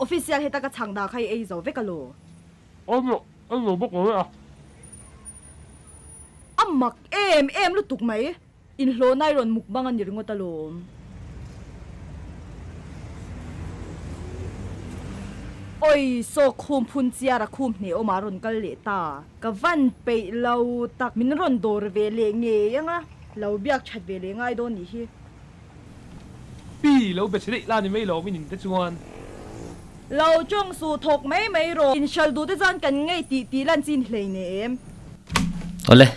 Official heta ka chhang dah kha i ei zo vek alaw. Aw ei zo bawk lo e a. A mak em em lutuk mai. Inhlawhna i rawn mukbang a ni ringawt alawm. Oi, saw khum phun chiar a khum hneh awm ah rawn kal leh ta. Ka van peih lo tak, min rawn dawr ve leh ngei ang a, lo biak that ve leh ngai dawn nih hi. Pi, lo be chhe daih la ni mai lo min inte chuan. Lo tawng suh thawk mai mai rawh. Inhral duh te chuan kan ngei tih tih lan chin hleinem. Awle.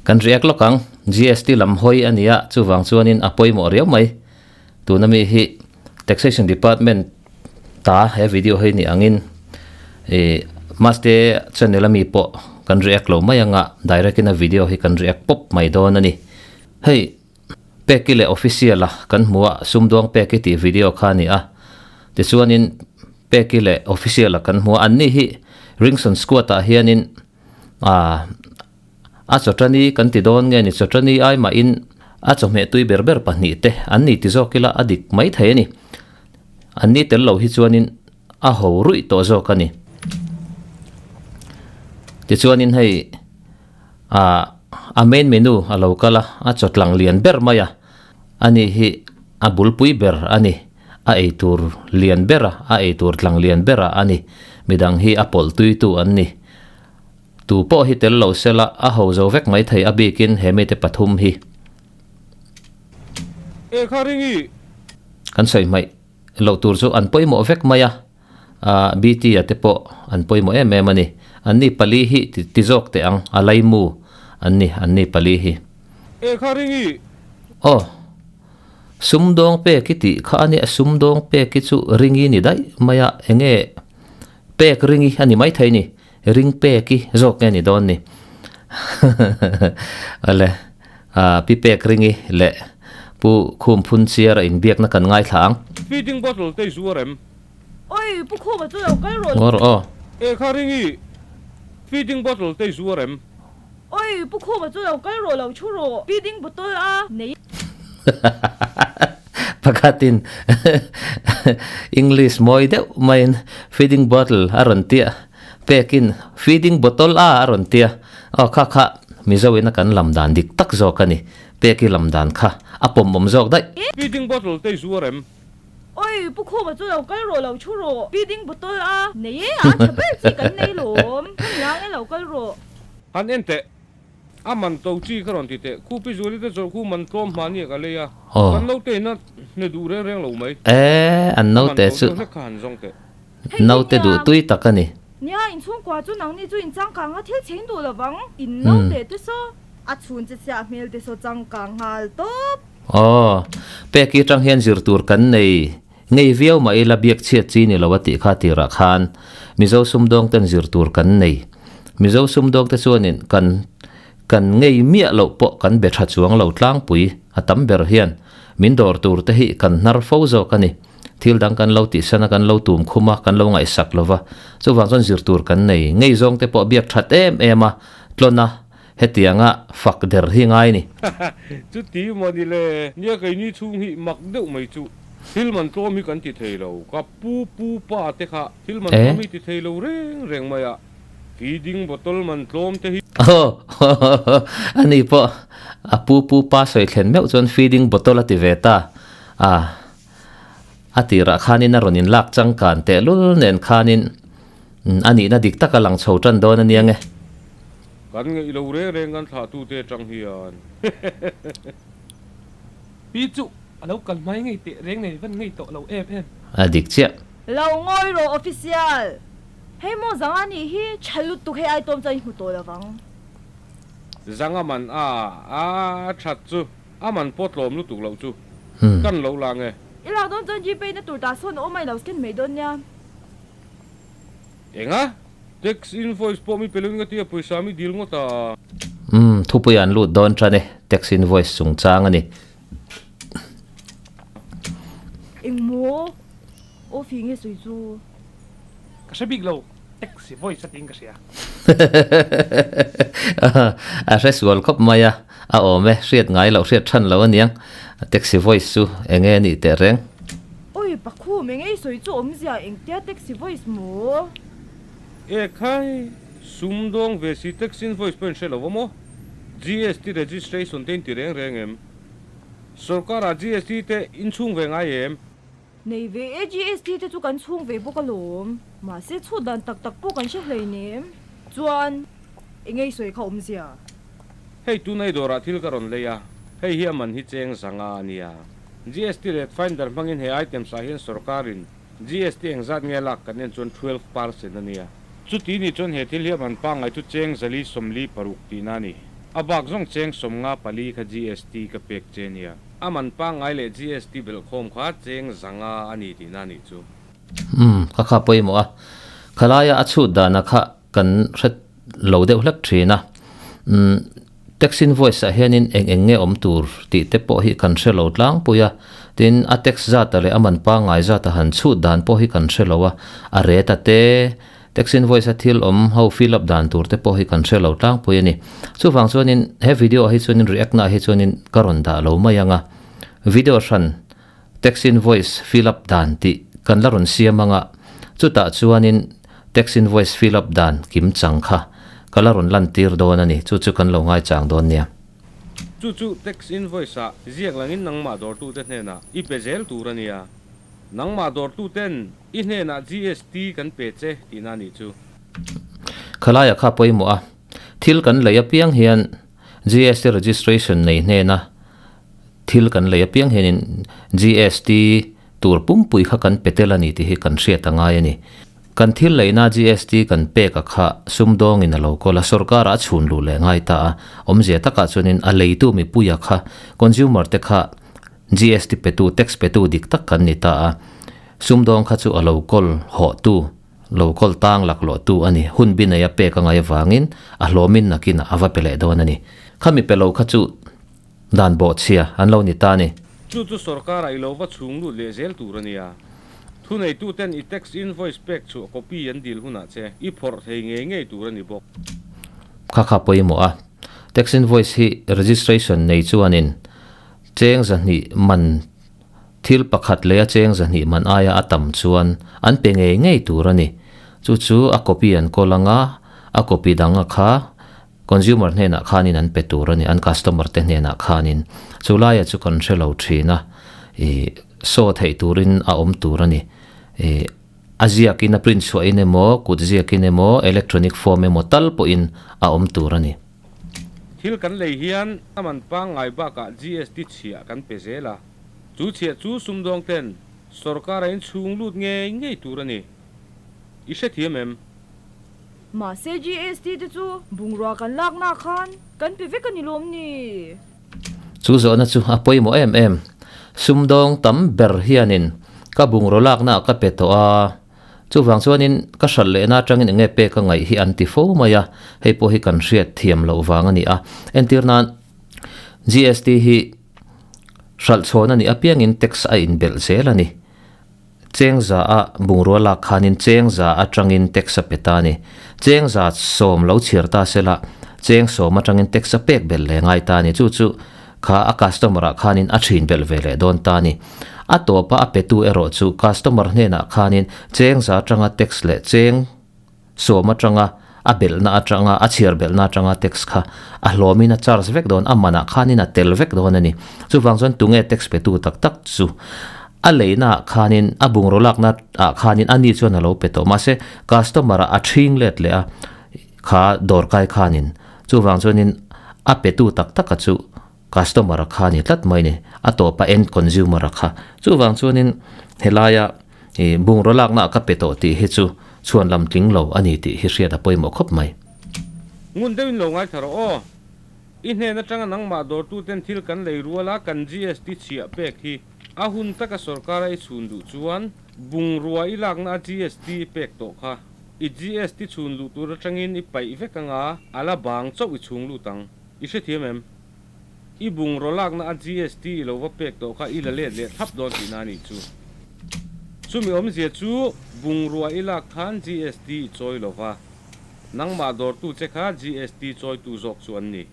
Kan riak lawk ang, GST lam hawi a nia, chuvang chuanin a pawimawh riau mai. Tuna mi hi Taxation Department ta he video hi ni angin ih Maste channel ami pawh kan react lo mai anga direct in a video hi kan react pawp mai dawn a ni. Hei Peki leh official a kan hmu a, sumduang Peki tih video kha a ni a, tichuanin Peki leh official a kan hmu a, anni hi Ringson squad ah hianin ah a chawtani kan ti dawn nge ni, chawtani ai mahin a chawhmeh tui ber ber pahnih te an ni ti zawk ila a dik mai thei a ni. Anni tel lo hi chuanin a ho ruih tawh zawk a ni. Tichuanin hei ah a main menu a lo kal a, a chawtlang lian ber mai a, ani hi a bulpui ber a ni. A ei tur lian ber a, a ei tur tlang lian ber a a ni. Midang hi a pawlh tui tu an ni. Tu pawh hi tel lo sela a ho zo vek mai thei a bikin he mite pathum hi. E kha ringi! Kan sawi hmaih loh tur chu an pawimawh vek mai a, BT a te pawh an pawimawh em em a ni. Anni pali hi ti zawk teh ang, a laimu an ni, anni pali hi. E kha ringi! Aw. Sumdawng pek i tih kha a nia, sumdawng pek i chu ringi ni daih mai a, enge pek ringi a ni maithei ni, ring pek i zawk nge ni dawn ni. Awle, pi pek ringi leh pu khum phun chiar a inbiakna kan ngaithla ang. Feeding bottle te i zuar em? Oi, pu khuma chu lo kal rawh. Ngawr aw. E kha ringi, feeding bottle te i zuar em? Oi, Pu Khuma chu lo kal rawh lo thu rawh, feeding bottle a nei. Pakhatin English mawi deuh maiin feeding bottle a rawn tia, pekin feeding bottle a a rawn tia. Aw kha kha Mizo ina kan lam dan dik tak zawk a ni, peki lam dan kha a pawmawm zawk daih. Feeding bottle te i zuar em? Oi, Pu Khuma chu lo kal rawh lo thu rawh, feeding bottle a nei e, a tha ber chi kan nei lawm, ka niang e lo kal rawh. Han en teh, a man to chi ka rawn ti teh, khu pi Zuali te zawrh khu man tlawm hmani a ka lei a, kan naute in a hne duh reng reng lo mai. E, an A man naute to chu deuh hlek kha han zawng teh. Naute duh tui tak a ni. Nia, inchhungkua chu nangni chu inchangkang a thil chheng duh lovang, in naute te saw a chhun che chhiah hmel te saw changkang nghal tawp. Aw, peki atang hian zir tur kan nei ngei viau mah ila biak chhiat chi ni lo a tih kha tirah khan Mizo sumdawng ten zir tur kan nei. Mizo sumdawng te chuanin kan kan ngei miah loh pawh kan be tha chuang lo tlangpui a tam ber hian min dawr tur te hi kan hnar fo zawk a ni. Thil dang kan lo tihsan a, kan lo tum khum a, kan lo ngaihsak lo va, chuvang chuan zir tur kan nei ngei zawng te pawh biak that em em a, tlawn a, Hetianga fak der hi ngai ni. Chuti maw ni le, nia keini chhung hi mak deuh mai chu thil man tlawm hi kan ti thei lo, ka pu pu pa te kha thil man tlawm hi ti thei lo reng reng mai a, feeding bottle man tlawm te hi. Aw ani pawh a pu pu pa sawi thlen meuh chuan feeding bottle a ti ve ta a, a tirah khanin a rawn inlak changkan tehlul nen khanin a nihna dik tak a lang chho tan dawn a nia nge. Kan ngeih lo reng reng kan thlah tute atang hian. Pi chu a lo kal hmai ngei teh reng nei van ngei tawh lo em em. A dik chiah. Lo ngawi rawh official. Hei maw zanga nih hi tha lutuk hei ai tawm chuan i hmu tawh lovang. Zanga man a a that chu a man pawh tlawm lutuk loh chu kan lo la nge. I lak dawn chuan gpay na tur tah sawn a awm a i lo scan mai dawn nia. Enga? Tax invoice pawh mi pelin ka tia pawisa mi dil ngawt a. Umm, thupui an lut dawn tan e, tax invoice chungchang a ni. Engmaw? Aw fi nge sawi chu? Ka hre bik lo, tax invoice a tiin ka hria. A hre sual khawp mai a, a awm e, hriat ngai loh hriat than lo aniang, tax invoice chu enge a nih teh reng. Oi! Oi Pakhum eng ei sawi chu awmzia engtia taxi voice maw? E khai, sum dawng ve si tax invoice pawh in hre lo va maw? GST registration te in ti reng reng em? Sorkar ah GST te in chhung ve ngai em? Nei ve e, GST te chu kan chhung ve bawk alawm. Mahse chhut dan tak tak pawh kan hre hleinem. Chuan eng ei sawi kha awmzia? Hei tunai dawrah thil ka rawn lei a, hei hi a man hi cheng zanga a nia. GST rate finder hmangin he items ah hian sorkarin GST engzat nge lak kan en chuan 12% a nia. Chuti nih chuan he thil hi a man pangngai chu cheng zali 46 tihna a ni. A bak zawng cheng 54 kha GST ka pek che nia. A man pangngai leh GST belhkhawm kha cheng 500 a ni tihna a nih chu. Umm, ka kha pawimawh a. Khalaia a chhut dana kha kan hre lo deuh hlek thin a. Umm, tax invoice ah hianin eng eng nge awm tur tih te pawh hi kan hre lo tlangpui a. Tin, a tax zata leh a man pangngai zata han chhut dan pawh hi kan hre lo a. A rate a te, tax invoice a thil awm ho fill up dan tur te pawh hi kan hre lo tlangpui a ni. Chuvang chuanin he video ah hi chuanin react na ah hi chuanin ka rawn dah lo mai ang a. Video hran Tax invoice fill up dan tih kan la rawn siam anga, chutah chuanin tax invoice fill up dan kim chang kha ka la rawn lantir dawn a ni, chu chu kan lo ngaichang dawn nia. Chu chu tax invoice ah ziak langin nangmah dawrtute hnenah i pe zel tur a nia. Nangmah dawrtuten i hnenah GST kan pe che tihna a nih chu. Khalaia kha pawimawh a, thil kan lei apiang hian GST registration nei hnena Thil kan lei apiang hianin GST tur pumpui kha kan pe tel a ni tih hi kan hriat a ngai a ni. Kan thil leina GST kan pek a kha sumdawngin a lo kawl a, sorkar ah a chhun luh leh ngai ta a. Awmzia takah chuanin a leitu mipuia kha consumer te kha GST petu, tax petu dik tak kan ni ta a. Sumdawng kha chu a lo kawl hawhtu, lo kawl tang laklawhtu a ni. Hun bi nei a pek a ngai avangin a hlawmin nakin a va pe leh dawn a ni. Khami pe lo kha chu Dan bawhchhia an lo ni ta a ni. Chu chu sorkar ah i lo va chhung lut leh zel tur a nia. Thuneituten i tax invoice pek chhuah copy an dil hunah che i phawrh thei ngei ngei tur a ni bawk. Kha kha pawimawh a. Tax invoice hi registration nei chuanin cheng 200 man thil pakhat leh a cheng 200 man aia a tam chuan an pe ngei ngei tur a ni. Chu chu a copy an kawl anga a copy dang a kha Consumer hnenah khanin an pe tur a ni, an customer te hnenah khanin. Chu laia chu kan hre lo thin a, ih saw theih turin a awm tur a ni. Ih a ziakin a print chhuahin emaw, kut ziakin emaw, electronic form emaw tal pawhin a awm tur a ni. Thil kan lei hian a man pangngai bakah GST chhiah kan pe zel a, chu chhiah chu sumdawng ten sorkar a inchhung lut ngei ngei tur a ni. I hrethiam em? Mahse GST te chu bungrua kan lakna khan kan pe vek a ni lawm ni? Chu zawhna chu a pawimawh em em. Sumdawng tam ber hianin ka bungraw lakna ka pe tawh a, chuvang chuanin ka hralh lehna atangin enge pek a ngaih hi an ti fo mai a, hei pawh hi kan hriat thiam loh vang a ni a. Entir nan GST hi hralh chhawn a nih apiangin tax a inbelh zel a ni. Cheng za a bungrua lak khanin cheng za atangin tax a pe ta a ni. Cheng za sawm lo chhiar ta sela, cheng sawm atangin tax a pek belh leh ngai ta a ni. Chu chu kha a customer ah khanin a thin belh ve leh dawn ta a ni. A tawpa a petu erawh chu customer hnenah khanin cheng za atanga tax leh cheng sawm atanga a belhna atanga a chhiar belhna atanga tax kha a hlawmin a charge vek dawn, a manah khanin a tel vek dawn a ni. Chuvang chuan tunge tax petu tak tak chu a leina ah khanin a bungraw lakna ah khanin a ni chuan a lo pe tawh. Mahse customer ah a thing let leh a kha dawrkai khanin chuvang chuanin a petu tak tak a chu customer a kha a ni tlat mai a ni, a tawpa end consumer a kha. Chuvang chuanin helaia ih bungraw lakna ah ka pe tawh tih hi chu chhuan lam tling lo a ni tih hi hriat a pawimawh khawp mai. Ngun deuhin lo ngaithla rawh aw. I hnen atanga nangmah dawrtuten thil kan lei rual a kan GST chhiah pek hi a hun taka sorkar a i chhun duh chuan bungrua i lakna a GST i pek tawh kha i GST chhun luh tur atangin i paih vek anga a la bang chauh i chhung lut ang. I hrethiam em? I bungraw lakna a GST i lo va pek tawh kha i la let leh thlap dawn tihna a nih chu. Chumi awmzia chu bungrua i lak khan GST i chawi lo va, nangmah dawrtu che kha GST chawitu zawk chu an ni.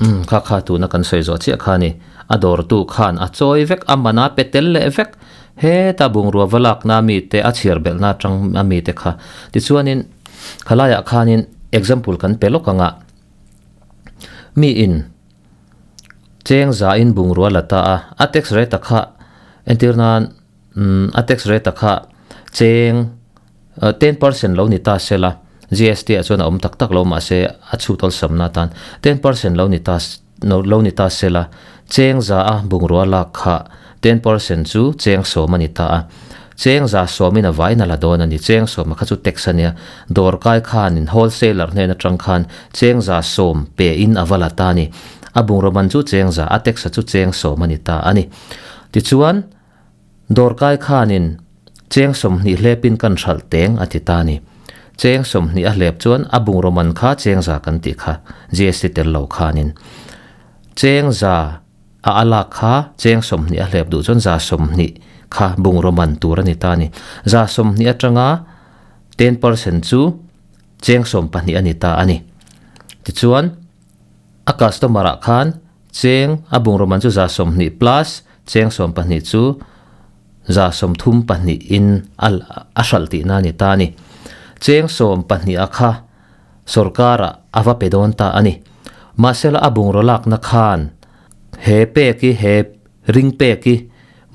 Umm kha kha tuna kan sawi zawh chiah kha a ni. A dawrtu khan a chawi vek, a man a pe tel leh vek. Heta bungrua va lakna mi te, a chhiar belhna atang a mi te kha. Tichuanin khalaiah khanin example kan pe lawk ang a, mi in cheng zain bungrua la ta a, a tax rate a kha entir nan umm a tax rate a kha cheng 10% lo ni ta se la, GST ah chuan a awm tak tak lo mahse a chhut awlsamna atan 10% lo ni ta lo ni ta se la, cheng za a bungrua lak kha 10% chu cheng sawm a ni ta a, cheng za sawmin a vain a la dawn a ni, cheng sawma kha chu tax a nia, dawrkai khanin wholesaler hnen atang khan cheng za sawm pe in a va la ta a ni, a bungrua man chu cheng za, a tax a chu cheng sawm a ni ta a ni. Tichuan. Dawrkai khanin cheng 20 hlepin kan hralh teng a ti ta a ni. Cheng 20 a hlep chuan a bungraw man kha cheng za kan tih kha GST tel lo khanin cheng za a a lak kha cheng 20 a hlep duh chuan za 20 kha bungraw man tur a ni ta a ni. Za 20 atanga 10% chu cheng 12 a ni ta a ni. Tichuan a customer ah khan Cheng a bungraw man chu 20 plus cheng 12 chu 32 in a a hralh tihna a ni ta a ni. Cheng 12 a kha sorkar ah a va pe dawn ta a ni. Mahsela a bungraw lakna khan he pek hi he ring pek hi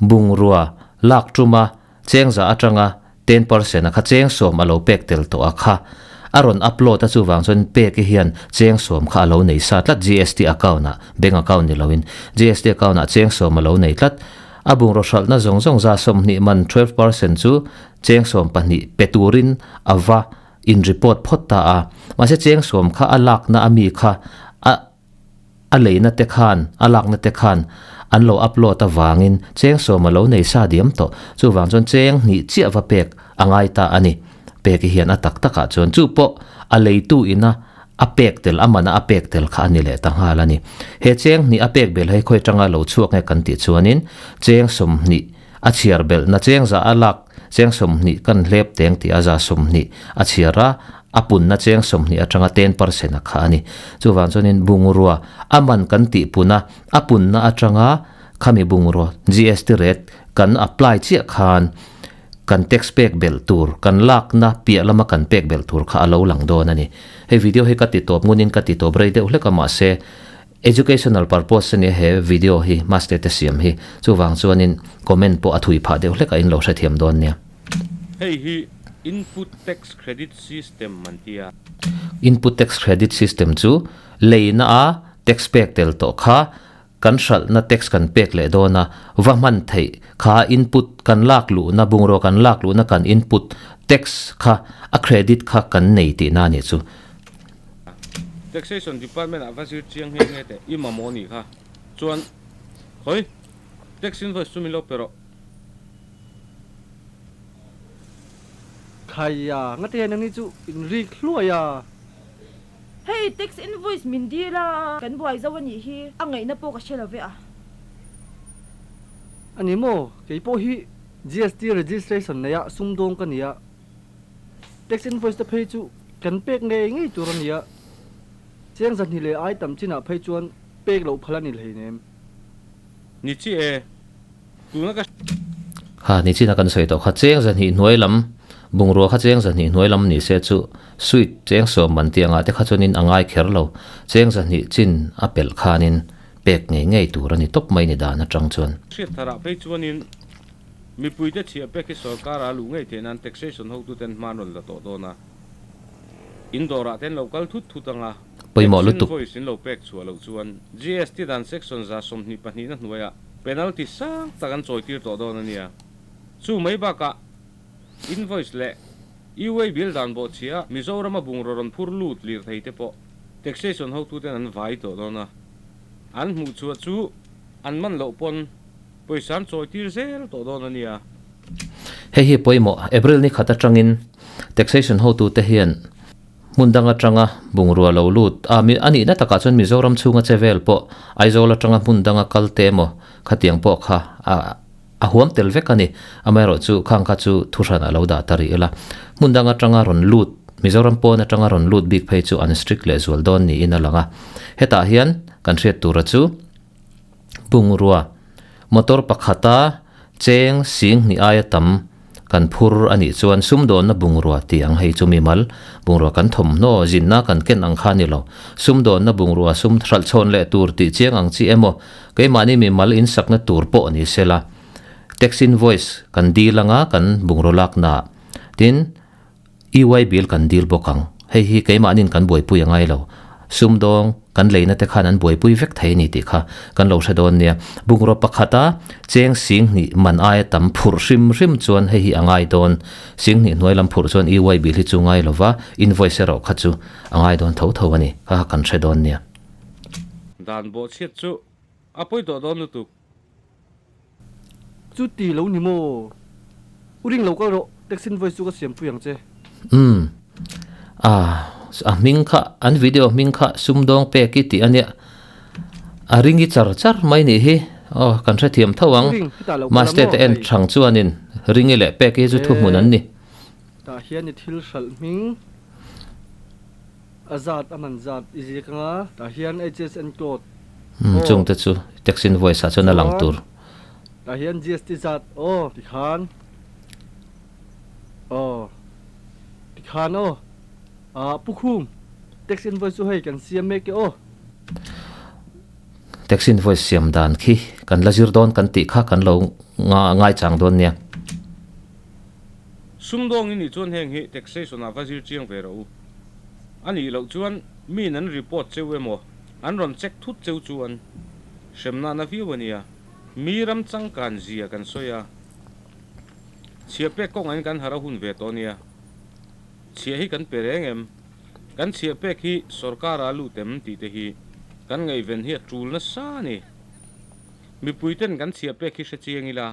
bungrua lak tuma Cheng za atanga 10% a kha cheng 10 a lo pek tel tawh a kha a rawn upload a chuvang chuan pek i hian cheng 10 kha a lo nei sa tlat GST account ah bank account ni loin GST account ah cheng 10 a lo nei tlat a bungraw hralhna zawng zawng za 20 man 12% chu cheng 12 pe turin a va in report phawt ta a mahse cheng 10 kha a lakna a mi kha a A leina te khan, a lakna te khan an lo upload avangin cheng 10 a lo nei sa diam tawh. Chuvang chuan cheng hnih chiah va pek a ngai ta a ni. Pek hian a tak takah chuan chu pawh a leitu ina a pek tel, a mana a pek tel kha a ni leh ta nghal a ni. He cheng hnih a pek bel hei khawi tanga lo chhuak nge kan tih chuanin cheng 20 a chhiar belhna cheng za a lak cheng 20 kan hlep teng tih a za 20 a chhiar a, A punna cheng 20 atanga 10% a kha a ni. Chuvang chuanin bungrua a man kan tih pun a, a punna atanga khami bungrua GST rate kan apply chiah khan kan tax pek belh tur, kan lakna piah lama kan pek belh tur kha a lo lang dawn a ni. Hei video hi ka ti tawp ngunin ka ti tawp rei deuh hlek a mahse educational purpose a nia he video hi master te siam hi. Chuvang chuanin comment pawh a thui phah deuh hlek a in lo hrethiam dawn nia. Hei hi Input Tax Credit System an ti a. Input Tax Credit System chu leina a tax pek tel tawh kha kan hralhna tax kan pek leh dawn a, va hman theih kha input kan lak luhna, bungrua kan lak luhna kan input tax kha a credit kha kan nei tihna a nih chu. Taxation Department ah va zir chiang nghe nghe teh i mamawh a nih kha. Chuan khawi tax invoice chu min lo pe rawh. Khaia, ngati hian nangni chu in rik hluai a? Hei, tax invoice min dil a, kan buai zo a nih hi, a ngaihna pawh ka hre lo ve a. A ni maw, kei pawh hi GST registration neia sumdawng ka ni a, tax invoice te phei chu kan pek ngei ngei tur a ni a, cheng 200 leh ai tam chinah phei chuan pek loh phal a ni hleinem. Ni chi e, Tuna ka. Ha, ni chin a kan sawi tawh kha, cheng 200 hnuai lam, bungrua kha cheng 200 hnuai lam ni se chu suite cheng 10 man tih angah te kha chuanin a ngai kher lo, cheng 200 chin a pelh khanin pek ngei ngei tur a ni tawp mai ni dan atang chuan. Hriat tharah phei chuanin mipuite chhiah pek hi sorkar a luh ngei theih nan taxation hotuten hma an rawn la tawh dawn a, in dawrah te an lo kal thut thut ang a, Pawimawh tax lutuk. invoice in lo pek chhuah loh chuan GST dan section 122 na hnuaiah Penalty sang tak an chawi tir tawh dawn a nia. Chu mai bakah invoice leh e-way bill dan bawhchhia Mizorama bungraw rawn phur lut lirthei te pawh taxation hotuten an vai tawh dawn a. An hmuh chhuah chu an man loh pawn pawisa an chawi tir zel tawh dawn a nia. Hei hi pawimawh April ni khat atangin taxation hotute hian Hmun dang atanga bungrua lo lut a, a nihna takah chuan Mizoram chhunga che vel pawh Aizawl atanga hmun danga kal te emaw khatiang pawh kha a a huam tel vek a ni. Amaherawh chu khang kha chu thuhran a lo dah ta rih ila. Hmun dang atanga rawn lut, Mizoram pawn atanga rawn lut bik phei chu an strict leh zual dawn niin a lang a. Hetah hian. Kan hriat tura chu bungrua motor pakhata cheng sing ni aia tam kan phur ani chuan sumdawnna bungrua tih ang hei chu mimal bungrua kan thawmhnaw zinna kan ken ang kha ni lo. Sumdawnna bungrua sum hralh chhawn leh tur tih chiang ang chi emaw keimahni mimal insakna tur pawh ni sela tax invoice kan dil anga kan bungraw laknaah tin EY bill kan dil bawk ang. Hei hi keimahnin kan buaipui a ngai lo. Sumdawng kan leina te khan an buaipui vek thei a ni tih kha kan lo hre dawn nia. Bungraw pakhata cheng singhnih man aia tam phurh hrim hrim chuan hei hi a ngai dawn. Singhnih hnuai lam phurh chuan EY bill hi chu ngai lo va, invoice erawh kha chu a ngai dawn tho tho a ni. Kha kha kan hre dawn nia. Dan bawhchhiat chu a pawi tawh dawn lutuk. Chu ti lo ni maw? U ring lo kal rawh, tax invoice chu ka siam pui ang che. Umm. Ah, a hming kha, an video hming kha sumdawng pek i tih a nia. A ring i char char mai nih hi. Aw, kan hrethiam tho ang. U ring, hetah lo kal a Maste maw te en hei? thang chuanin ring i leh pek hi chu thuhmun an ni. Tah hian i thil hralh hming a zat a man zat i ziak anga tah hian HSN code Umm aw chungte chu tax invoice ah chuan a lang chuan tur. tah hian GST zat aw tikhan aw tikhan aw ah Pu Khum tax invoice chu hei kan siam mek e aw. Tax invoice siam dan khi kan la zir dawn kan tih kha kan lo ngaichang dawn nia. Sumdawng i nih chuan heng hi taxation ah va zir chiang ve rawh u. A nih loh chuan miin an report cheu emaw, an rawn check thut cheu chuan hremna na viau a nia. Mi ram changkan zia kan sawi a, chhia pek kawngah in kan harh a hun ve tawh a nia. Chhia hi kan pe reng em? Kan chhia pek hi sorkar ah lut em tih te hi kan ngaihven hi a tul nasa a ni. Mipui ten kan chhia pek hi hre chiang ila,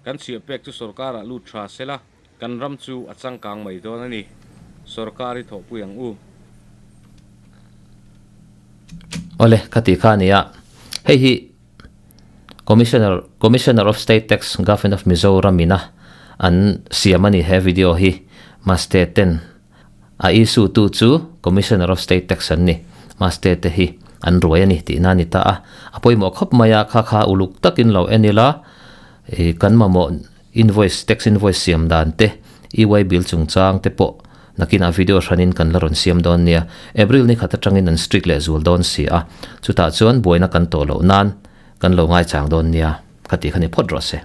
Kan chhiah pek chu sorkarah lut tha sela, kan ram chu a changkang mai dawn a ni. Sorkar hi thawhpui ang u. Awle, ka tih kha a ni a. Hei hi Commissioner, Commissioner of State Tax, Government of Mizoram ina an siam a ni he video hi. Maste ten a issue tu chu Commissioner of State Tax an ni. Maste te hi an ruai a ni tihna a ni ta a. A pawimawh khawp mai a, kha kha uluk takin lo en ila. Ih kan mamawh invoice tax invoice siam dan te EY bill chungchang te pawh nakinah video hranin kan la rawn siam dawn nia. April ni khat atangin an strict leh zual dawn si a, chutah chuan buaina kan tawh loh nan kan lo ngaichang dawn nia ka tih kha ni phawt rawh se.